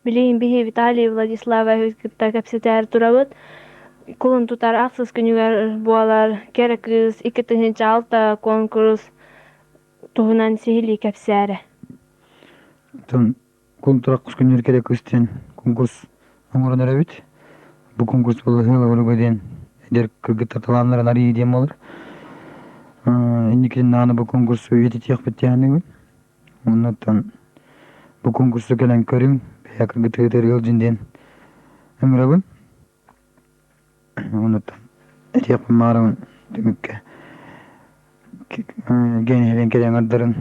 Билигин биһи Виталий Владиславович кытта кэпсэтээр турабыт. Кулун тутар ахсыс күнүгэр буолар Кэрэ кыыс 2006 куонкурус туһунан сиһилии кэпсээрэ. Оттон кулун тутар ахсыс күнүгэр Кэрэ кыыс диэн конкурс оҥорон эрэбит. Бу конкурс Былаһыала диэн эдэр кыргыттар талааннарын арыйыы диэн буолар. Инникитин даҕаны бу конкурсу үйэтитиэхпит диэн Оннуттан бу конкурсу кэлэн көрүҥ, бэйэ кыргытыгытыгар ыалдьын диэн ыҥырабын. Оннуттан этиэхпин баҕарабын түмүккэ Генһэлин кэлэн ыҥырдарын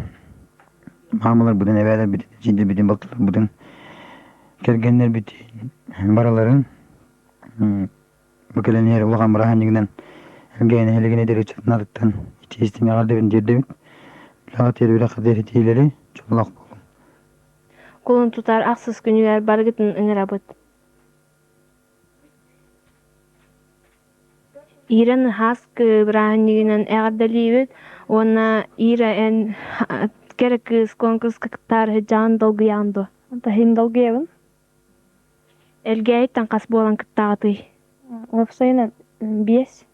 маамаларбытын, эбээлэрбитин, эдьиийдэрбитин, балтыларбытын, кэргэннэрбитин барыларын Бу кэлэн иһэр улахан бырааһынньыгынан Элгээн нэһилиэгин эдэр ыччатыттан итии-истиҥ эҕэрдэбин тиэрдэбит. Үлэҕит үөрэххитигэр ситиһиилэри, дьоллоох буолуҥ. Кулун тутар ахсыс күнүгэр барыгытын ыҥырабыт. Ира Ныхааскы бырааһынньыгынан эҕэрдэлиибит уонна Ира эн кэрэ кыыс конкурска кыттаары сылдьаҕын долгуйаҕын дуо? Таһым долгуйабын. Элгээйиттэн хас буолан кыттаҕытый? Уопсайынан 5.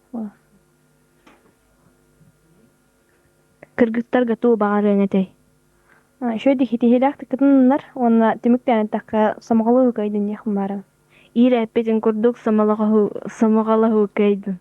Кыргыттарга тугу баҕарыаҥ этэй? Үчүгэй ситиһиилээхтик кытыннар уонна түмүктээн эттэххэ сомоҕолоһуу кыайдын диэхпин баҕарабын. Ира эппитин курдук сомоҕолоһуу кыайдын.